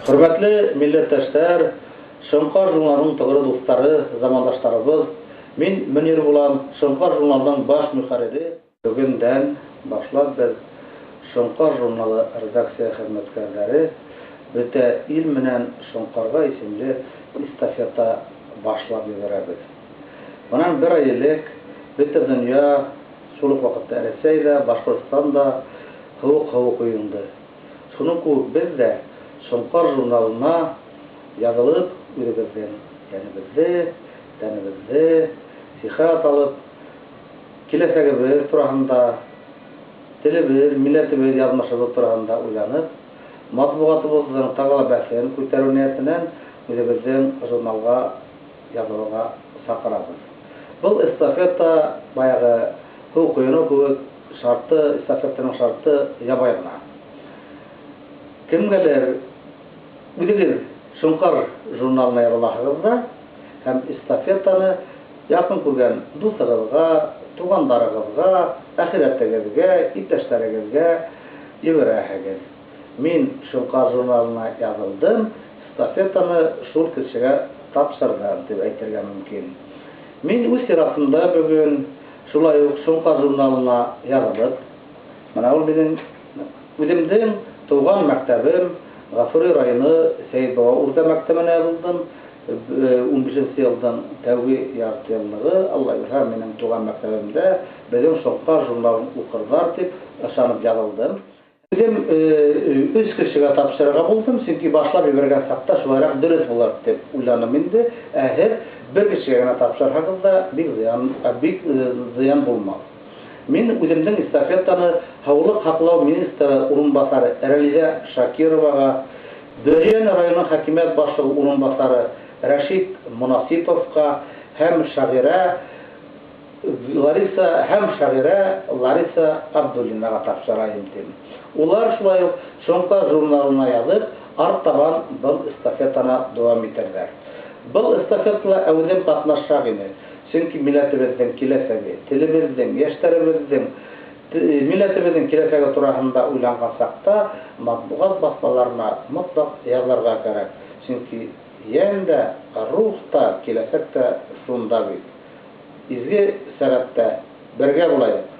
Хөрмәтле милләттәшләр, Шоңҡар журналының тоғро дуҫтары, замандаштарыбыҙ, мин Мөнир булам, Шоңҡар журналының баш мөхәррире. Бөгөндән башлап беҙ Шоңҡар журналы редакция хеҙмәткәрҙәре бөтә ил менән Шоңҡарға исемле эстафета башлап ебәрәбеҙ. Бынан бер ай элек бөтә донъя, шул уҡ ваҡытта Рәсәй ҙә, Башҡортостан да һыуыҡ һыу ҡойонды. Шуның кеүек беҙ ҙә Шоңҡар журналына яҙылып, үҙебеҙҙең йәнебеҙҙе, тәнебеҙҙе сихәт алып, киләсәгебеҙ тураһында, телебеҙ, милләтебеҙ яҙмышыбыҙ тураһында уйланып, матбуғатыбыҙҙың тағы ла бәҫен күтәреү ниәтенән үҙебеҙҙең журналға яҙылырға саҡырабыҙ. Был эстафета баяғы һыу ҡойоноу кеүек шарты, эстафетаның шарты ябай ғына. Кемгәлер үҙегеҙ Шоңҡар журналына яҙылаһығыҙ ҙа һәм эстафетаны яҡын күргән дуҫығыҙға, туғандарығыҙға, әхирәтегеҙгә, иптәштәрегеҙгә ебәрәһегеҙ. Мин Шоңҡар журналына яҙылдым, эстафетаны шул кешегә тапшырҙым тип әйтергә мөмкин. Мин үҙ сиратымда бөгөн шулай уҡ Шоңҡар журналына яҙылып, мына ул минең үҙемдең тыуған мәктәбем Ғафури районы Сәйетбаба урта мәктәбенә яҙылдым. 15 йылдың тәүге ярты йыллығы, Алла бирһә, минең тыуған мәктәбемдә беҙҙең Шоңҡар журналын уҡырҙар тип ышанып яҙылдым. Үҙем өс кешегә тапшырырға булдым, сөнки башлап ебәргән саҡта шулайыраҡ дөрөҫ булыр тип уйланым инде. Ә һеҙ бер кешегә генә тапшырһағыҙ ҙа бик зыян булмаҫ. Мин үҙемдең эстафетаны һаулыҡ һаҡлау министры урынбаҫары Рәлиҙә Шакироваға, Бөрйән районы хакимиәт башлығы урынбаҫары Рәшит Монасиповҡа һәм шағирә Лариса Абдуллинаға тапшырайым тим. Улар шулай уҡ Шоңҡар журналына яҙып, артабан был эстафетаны дауам итерҙәр. Был эстафетала әүҙем ҡатнашаҡ ине. Сөнки милләтебеҙҙең киләсәге, телебеҙҙең, йәштәребеҙҙең, милләтебеҙҙең киләсәге тураһында уйланған саҡта матбуғат баҫмаларына мотлаҡ яҙылырға кәрәк. Сөнки йән дә, рух та, киләсәк тә шунда бит. Изге сәғәттә бергә булайыҡ.